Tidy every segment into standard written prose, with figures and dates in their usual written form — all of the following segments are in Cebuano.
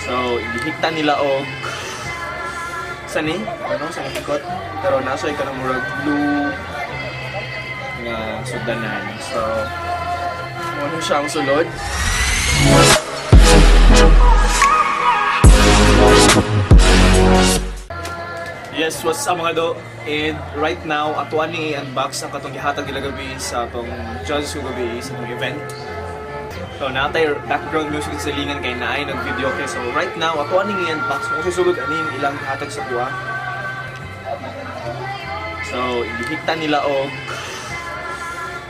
So, gihikta nila og sa ni, ano, sa hikot. Pero nasa ka ng murag blue nga sudanan. So, ano siya ang sulod. Yes, what's up, mga do? And right now, ato ni i-unbox ang katong gihatag nila gabi sa atong judge ko gabi sa atong event. So, natay background music sa lingan kay naay nag-video kay. So, right now, ato ni i-unbox kung susulod ani yung ilang gihatag sa kuha. So, gihikta nila og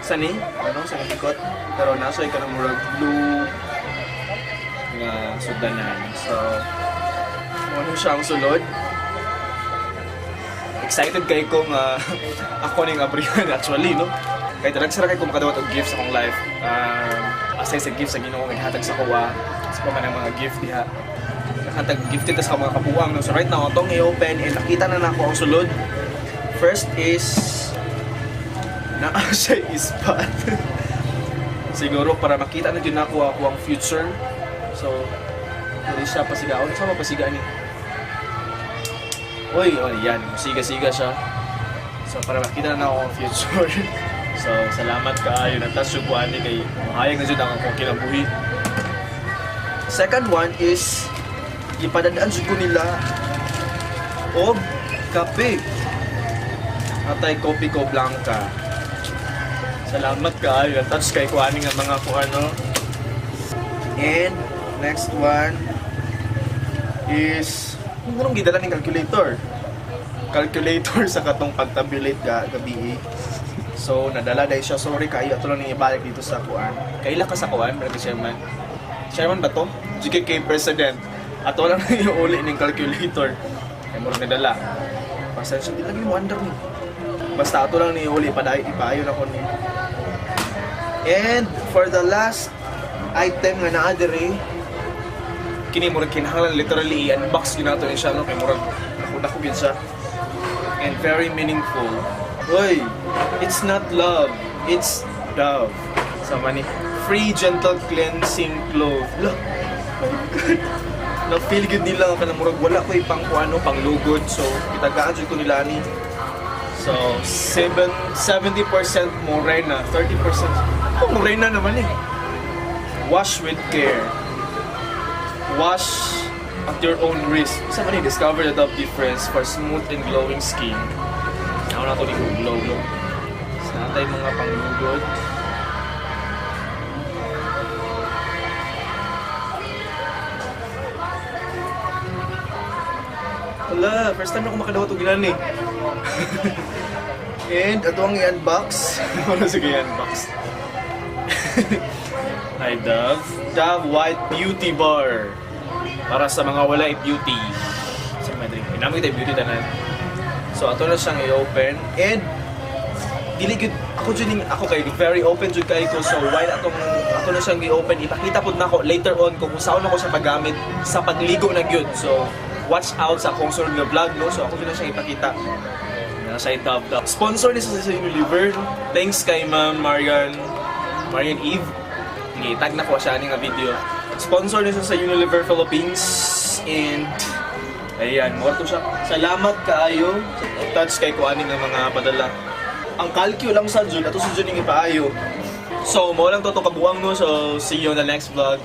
sa ni, ano, sa hikot. Pero nasa ka ng murag blue nga sudanan. So, ano siya ang sulod. Excited kay ko nga ako ning abrihan actually, no? Kay talag sara kay ko makadawat og gift sa akong life. Aside sa gift sa Ginoo nga gihatag sa kuwa, sa pa man ang mga gift diha. Nakatag gifted ta sa mga kabuang, no? So right now atong i-open and nakita na nako ang sulod. First is naa siya ispat. Siguro para makita na jud nako ako ang future. So dili siya pasigaon, sa mapasiga ni. Uy, oh, yan. Siga-siga siya. So, para makita na ako ang future. So, salamat kaayo. Nagtas yung buwan ni kay mahayag na dyan ang akong kinabuhi. Second one is, ipadadaan jud ko nila og kape. Atay kopi ko blanca. Salamat kaayo. Touch kay kuani nga mga kuano. And next one is anong gidala ning calculator? Calculator sa katong pagtabulate ga gabi. So nadala dahil siya. Sorry kayo, ato lang ning ibalik dito sa kuan. Kaila ka sa kuan, brother chairman? Chairman ba to? GKK president. Ato lang ning iuli ning calculator. Kay murag nadala. Pasensya, di lagi mo under ni. Basta ato lang ni iuli paday ipayo na ko ni. And for the last item nga naa diri, kini murag kinahanglan literally i-unbox gyud nato ni siya, no, kay murag dako gyud siya and very meaningful. Uy, it's not love, it's dove. Sa mani free gentle cleansing clove. Look, my God. Na feel good nila kana murag wala ko ipang kuano panglugod, so gitagaan jud ko nila ani. So 7 70% morena, 30% oh, morena naman eh. Wash with care. Wash at your own risk. Sa man, discover the top difference for smooth and glowing skin. Ako na ito ni glow, no? Sa natay mga panglugod. Hala, first time na ako makadawat og ginan eh. And ato ang i-unbox. Wala, sige, i-unbox. Hi, Dove. Dove White Beauty Bar. Para sa mga wala beauty. Sa mga drink. Inamit tayo beauty tanan. So ato na siyang i-open and dili gyud ako jud ning ako kay very open jud kay ko, so while atong ato na siyang i-open, ipakita pud nako later on kung saan ako sa paggamit sa pagligo na gyud. So watch out sa akong sunod nga vlog, no. So ako jud na siyang ipakita. Na sa Dove Dove. Sponsor ni sa Unilever. Thanks kay Ma'am Marian Marian Eve. Gitag na ko siya ani nga video. Sponsor ni siya sa Unilever Philippines and ayan, mo to siya. Salamat kaayo. Touch kay ko ani nga mga padala. Ang kalkyo lang sa June, ato sa June yung ipaayo. So, mo lang to kabuang, no. So, see you on the next vlog.